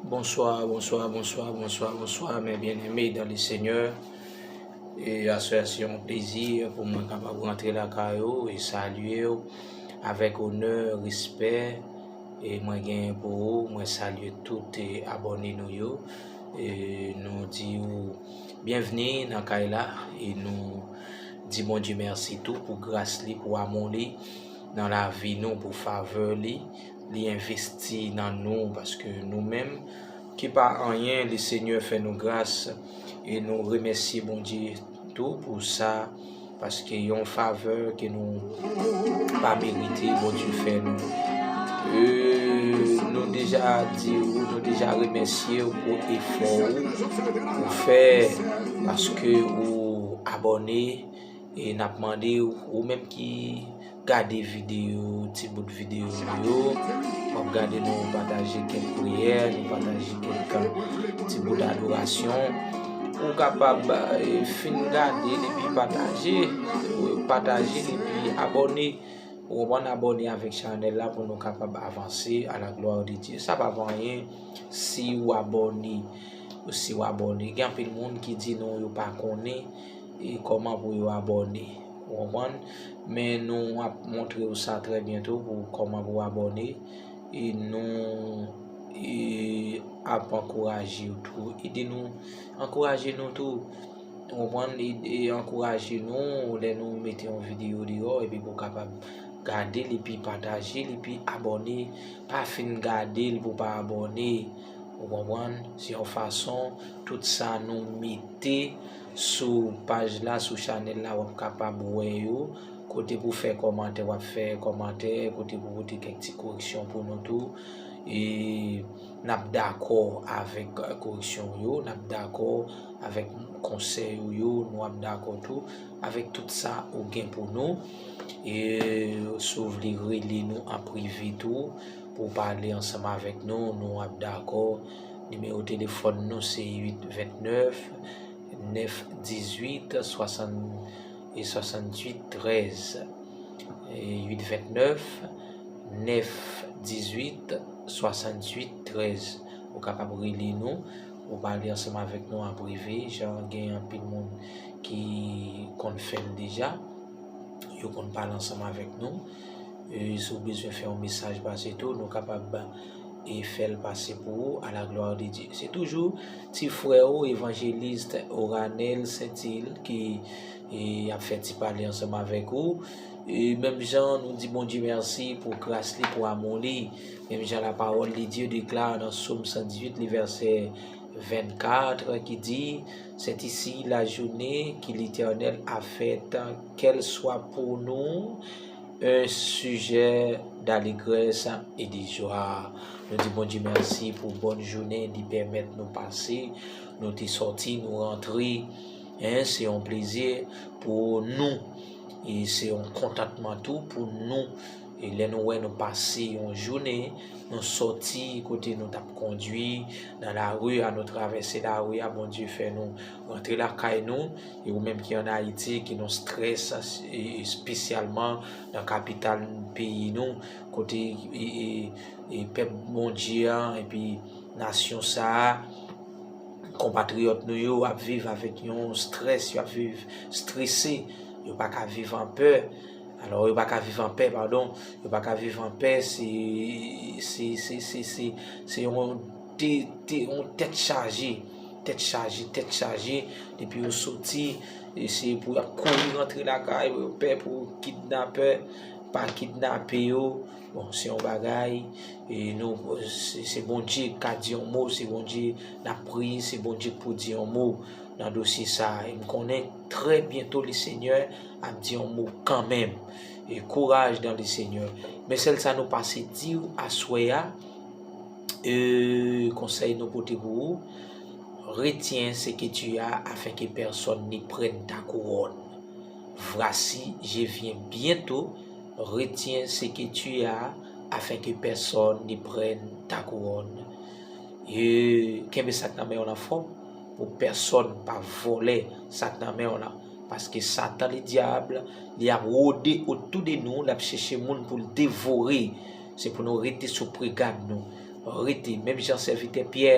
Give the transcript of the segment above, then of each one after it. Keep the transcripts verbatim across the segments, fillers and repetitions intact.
Bonsoir, bonsoir, bonsoir, bonsoir, bonsoir, mes bien-aimés dans le Seigneur. E aswè, se yon plezi pou mwen kapab rantre lakay ou e salye w avèk onè, respè, e mwen genyen pou ou. Mwen salye tout, e, abòne nou yo. E nou di ou byenvni nan kay la. E nou di Bondye mèsi tou pou gras li, pou amou li nan lavi nou, pou favè li. Li envesti nan nou, paske nou menm ki pa anyen, le Senyè fè nou gras. E nou remèsye Bondye tou pou sa, paske yon favè ke nou pa merite, Bondye fè nou. E nou deja di ou, nou deja remèsye ou pou efò ou, ou fè, paske ou abòne. E n ap mande ou, ou menm ki gade videyo, ti bout videyo nou yo, w ap gade, nou pataje kèk priyè, nou pataje kèk ti bout adorasyon. Ou kapab, e, fin gade l epi pataje, e, pataje l epi abòne. Ou konprann, abòne avèk chanèl la pou nou kapab avanse à la gloire de Dieu. Sa pa pou anyen si w abòne, si w abòne. Gen anpil moun ki di nou yo pa konnen, e, kòman pou yo abòne. Ou konprann? Men nou ap montre w sa trè byento pou kòman pou w abòne. E nou, e, ap ankouraje w tou. Ede nou, ankouraje nou tou. Ou konprann? E, e ankouraje nou lè nou mete yon videyo deyò, epi pou w kapab gade l, epi pataje l, epi abòne. Pa fin gade l pou w pa abòne. Ou konprann? Se yon fason, tout sa nou mete sou paj la, sou chanèl la, w ap kapab wè yo. Kote pou fè kòmantè, w ap fè kòmantè. Kote pou pote kèk ti koreksyon pou nou tou. E n ap dakò avèk, e, koreksyon w yo. N ap dakò avèk konsèy ou yo. Nou ap dakò tou avèk tout sa ou gen pou nou. E si w vle rele nou an prive tou, pou w pale ansanm avèk nou, nou ap dakò. Nimewo telefòn nou se uit vennèf, nèf dizuit, swasann, e swasanntuit trèz. E uit vennèf, nèf dizuit, swasantuit trèz. Ou kapab rele nou, ou pale ansanm avèk nou an prive, jan gen anpil moun ki konn fè l deja. Yo konn pale ansanm avèk nou. E si w bezwen fè yon mesaj pase tou, nou kapab, e, fè l pase pou ou, à la gloire de Dieu. Se toujou ti frè ou, evanjelis Oranel Saintil, ki, e, ap fè ti pale ansanm avèk ou. E menm jan nou di Bondye mèsi pou gras li, pou amou li. Menm jan lapawòl de Dye deklare nan Sòm san dizuit, li vèsè vennkat, ki di, C'est ici la journée que l'Éternel a faite, qu'elle soit pour nous un sujet d'allégresse et de joie. Nou di Bondye mèsi pou bòn jounen li pèmèt nou pase. Nou te sòti, nou rantre. Hein, se yon plezi pou nou. E se yon kontantman tou pou nou. E lè nou wè nou pase yon jounen, nou sòti kote nou t ap kondui, dans la rue, a nou travèse lari a, Bondye fè nou rantre lakay nou. E ou menm ki ann Ayiti, ki nan strès, e, espesyalman nan kapital peyi nou, kote, e, e, e pèp Bondye an, epi nasyon sa a, konpatriyòt nou yo ap viv avèk yon strès, yo ap viv strese, yo pa ka viv an pè. Alò, yo pa ka viv an pè, padon, yo pa ka viv an pè, se, se, se, se, se, se yon te, te, yon tèt chaje, tèt chaje, tèt chaje, depi yo soti, e se pou y ap kouri rantre lakay, yo pè pou kidnapè pa kidnape yo. Bon, se yon bagay, e nou, se, se Bondye k ka di yon mo, se Bondye n ap priye, se Bondye k pou di yon mo nan dosye sa a. E m konnen trè byento le Senyè ap di yon mo kanmenm. E kouraj dans le Senyè. Men sèl sa nou pase di w aswè a, e konsèy nou pote pou ou, retiens ce que tu as afin que personne ne prenne ta couronne. Voici, je viens bientôt, retiens ce que tu as afin que personne ne prenne ta couronne. E kenbe sa k nan men w lan fò, pou pèsòn pa vòlè sa k nan men w lan. Paske Satan, le dyab, li ap wode otou de nou, l ap chèche moun pou l devore. Se pou nou rete sou pwegad nou. Rete, menm jan sèvitè Pyè,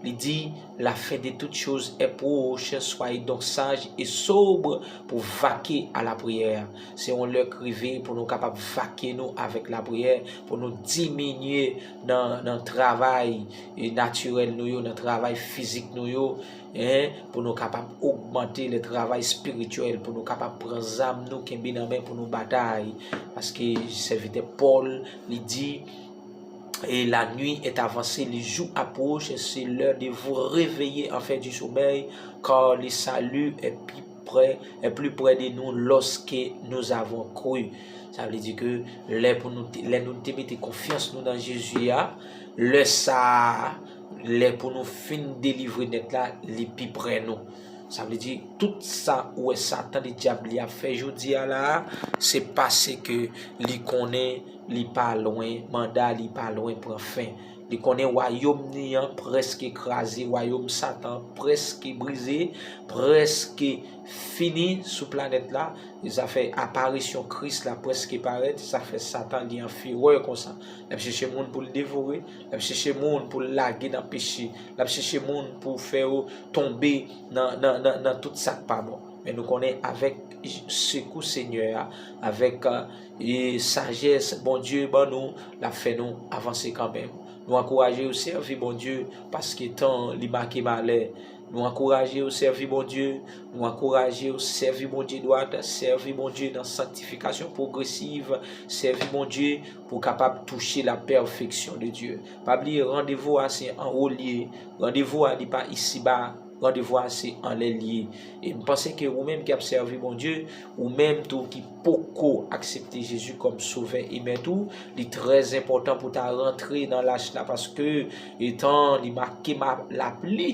li di, la fin de toutes choses est proche, soyez donc sages et sobres pour vaquer à la prière. Se yon lè k rive pou nou kapab vake nou avèk lapriyè, pou nou diminye nan, nan travay e natirèl nou yo, nan travay fizik nou yo, en, pou nou kapab ogmante le travay espirityèl, pou nou kapab pran zam nou kenbe nan men pou nou batay. Paske sèvitè Pòl, li di, et la nuit est avancée, le jour approche, c'est l'heure de vous réveiller enfin du sommeil, car le salut est plus près, est plus près de nous lorsque nous avons cru. Sa vle di ke lè pou nou te, lè nou te mete konfyans nou nan Jezi a, lè sa a, lè pou nou fin delivre nèt la, li pi prè nou. Sa vle di, tout sa ou wè Satan, le dyab, li ap fè jodi a la a, se paske li konnen li pa lwen, manda li pa lwen pran fen. Li konnen wayòm li an prèske kraze, wayòm Satan prèske brize, prèske fini sou planèt la. Zafè aparisyon Kris la prèske parèt, zafè Satan li an firè konsa. L ap chèche moun pou l devore, l ap chèche moun pou l lage nan peche, l ap chèche moun pou fè yo tonbe nan, nan, nan, nan tout sa k pa bon. Men nou konnen avèk sekou Senyè a, avèk, e, sajès Bondye ban nou, l ap fè nou avanse kanmenm. Nou ankouraje yo sèvi Bondye, paske tan li make malè. Nou ankouraje yo sèvi Bondye, nou ankouraje yo sèvi Bondye dwat, sèvi Bondye nan sanktifikasyon pwogresiv, sèvi Bondye pou kapab touche la pèfeksyon de Dye. Pa bliye, randevou a se anwo l ye, randevou a li pa isiba, randevou a se anlè l ye. E m panse ke ou menm ki ap sèvi Bondye, ou menm tou ki poko aksepte Jezi kòm Sovè e Mèt ou, li trè enpòtan pou ta rantre nan lach la, paske etan li make ma-, lapli,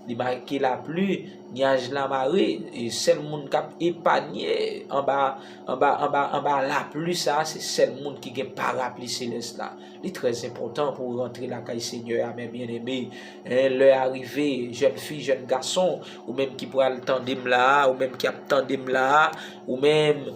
li make lapli, nyaj la mare, e sèl moun k ap epanye anba, anba, anba, anba lapli sa, se sèl moun ki gen parapli selès la. Li trè enpòtan pou w rantre lakay Senyè a, men byeneme, en, lè a rive, jèn fi, jèn gason, ou menm ki pral tande m la a, ou menm ki ap tande m la a, ou menm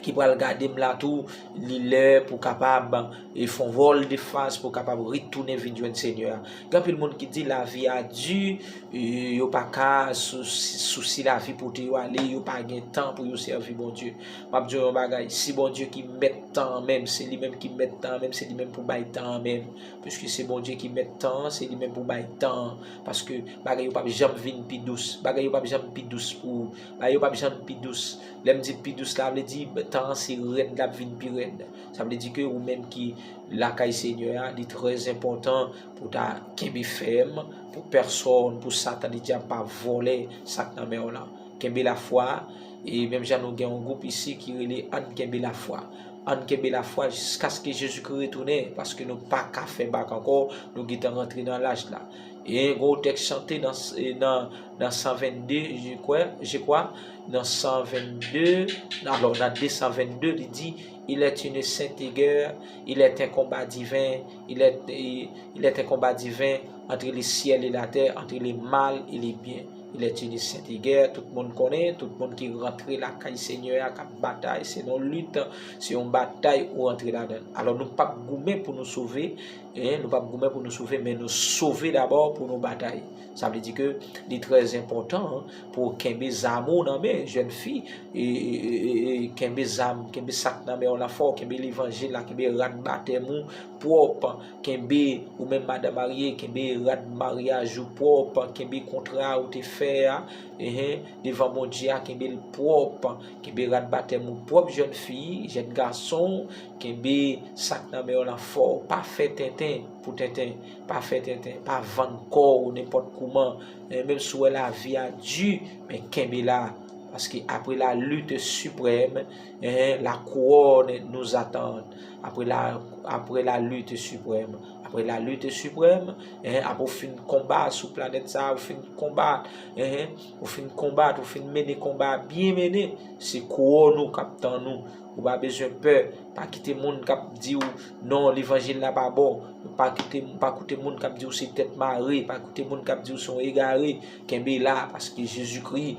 ki pral gade m la tou, li lè pou kapab, e, fè yon vòl de fas, pou kapab retounen vin jwenn Senyè a. Gen anpil moun ki di lavi a di, e, yo pa ka sou, sousi lavi pote yo ale, yo pa gen tan pou yo sèvi Bondye. M ap di w yon bagay, si Bondye ki mèt tan an menm, se li menm ki mèt tan an menm, se li menm pou bay tan an menm. Piske se Bondye ki mèt tan an, se li menm pou bay tan an. Paske bagay yo p ap janm vin pi dous. Bagay yo p ap janm pi dous pou ou. Bagay yo p ap janm pi dous. Lè m di pi dous la, vle di tan an se rèd l ap vin pi rèd. Sa vle di ke ou menm ki lakay Senyè a, li trè enpòtan pou ta kenbe fèm, pou pèsòn, pou Satan, le dyab pa vòlè sa k nan men w lan. Kenbe lafwa, e menm jan nou gen yon gwoup isi ki rele Ann kenbe lafwa. Ann kenbe lafwa jiskaske Jezikri retounen, paske nou pa ka fè bak ankò, nou gentan rantre nan laj la. E gen yon tèks chante nan, nan, nan san vennde, je kwè, je kwa, nan san vennde, alò, nan de san vennde, li di, Il est une sainte guerre, il est un combat divin, il est, il est un combat divin entre le ciel et la terre, entre le mal et le bien. Il est une sainte guerre, tout moun konnen, tout moun ki rantre lakay Senyè a k ap batay, se yon lit, se yon batay ou rantre ladan l. Alò, nou p ap goumen pou nou sove, en, nou p ap goumen pou nou sove, men nou sove dabò pou nou batay. Sa vle di ke li trè enpòtan, en, pou w kenbe zam ou nan men, jèn fi, e, e, e, e, kenbe zam, kenbe sa k nan men w lan fò, kenbe levanjil la, kenbe rad batèm ou pwòp, kenbe, ou menm madan marye, kenbe rad maryaj ou pwòp, kenbe kontra ou te fè a, enhen, devan Bondye a, kenbe l pwòp, kenbe rad batèm ou pwòp, jèn fi, jèn gason, kenbe sa k nan men w lan fò, pa fè tenten pou tenten, pa fè tenten, pa vann kò w nenpòt kouman, e menm si w wè lavi a di, men kenbe la, paske après la lutte suprême, enhen, la couronne nous attend. Après la, après la lutte suprême. Après la lutte suprême, enhen, apre w fin konba sou planèt sa, ou fin konba, enhen, ou fin konbat, ou fin mennen konba a byen mennen, se kouwòn ou k ap tann ou. Ou pa bezwen pè, pa kite moun k ap di w, non, levanjil la pa bon. Pa kite, pa koute moun k ap di w se tèt mare, pa koute moun k ap di w se yon egare. Kenbe la, paske Jezikri,